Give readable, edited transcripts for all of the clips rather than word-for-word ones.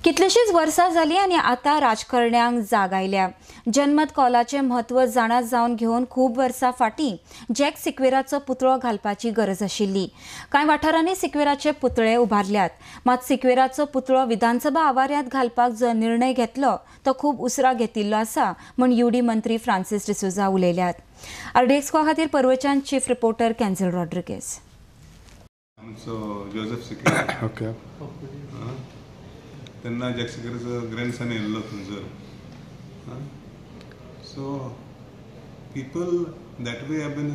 कितलीशीच वर्सां जाली आनी आतां राजकारण्यांक जाग आयल्या. जनमत कॉलाचें म्हत्व जाणा जावन घेवन खूब वर्सां फाटीं जॅक सिक्वेराचो पुतळो घालपाची गरज आशिल्ली. कांय वाठारांनी सिक्वेराचे पुतळे उबारल्यात, मात सिक्वेराचो पुतळो विधानसभा आवाऱ्यांत घालपाक जो निर्णय घेतलो तो खूब उसरां घेतिल्लो आसा म्हूण युडी मंत्री फ्रांसीस डिसोझा उलयल्यात. आरडीएक्स खातीर पर्वच्यान चीफ रिपोर्टर कॅन्झल रॉड्रिगेज. आमचो जोसेफ सिक्वेरा ओके तेन्ना जॅक सिक्वेराचो ग्रँडसन येयल्लो थंयसर. So people that way have been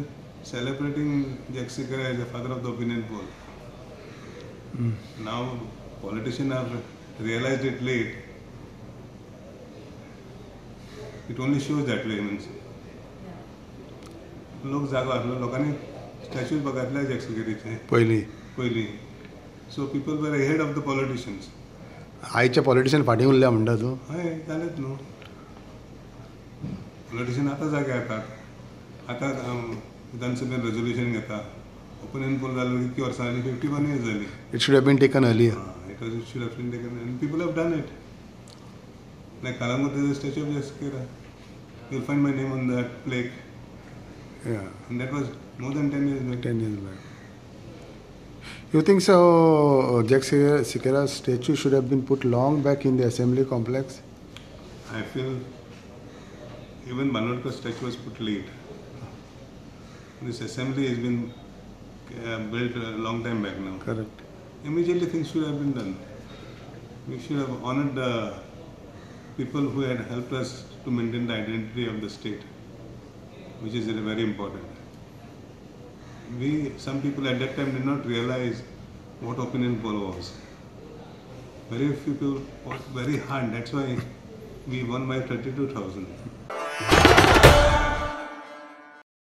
celebrating Jack Sequeira as a father of the opinion poll. Now politician have realised it late. It only shows that way. Means लोक जागो आसलो, लोकांनी statues बघितले jack सिक्वेराचे पयलीं पयलीं. So people were ahead of the politicians. आयचे politician फाटीं उरल्या म्हणटा तूं? हय, जालेच न्हू. पॉलिटिशियन आतां जागे येतात, आतां विधानसभेन रेजोल्युशन घेता. ओपिनियन पोल जालो कितकी वर्सां जालीं? 51 years जालीं. It should have been taken earlier. It was, it should have been taken and people have done it. Like Calangute is a statue of Jack Sequeira. You will find my name on that plaque. Yeah. And that was more than 10 years back. 10 years back. You think so? Jack Sequeira's statue should have been put long back in the assembly complex? I feel even Bandodkar's statue was put late. This assembly has been built a long time back now. Correct. Immediately things should have been done. We should have honored the people who had helped us to maintain the identity of the state, which is very important. Some people at that time did not realize what opinion poll was. Very few people fought very hard. That's why we won by 32,000.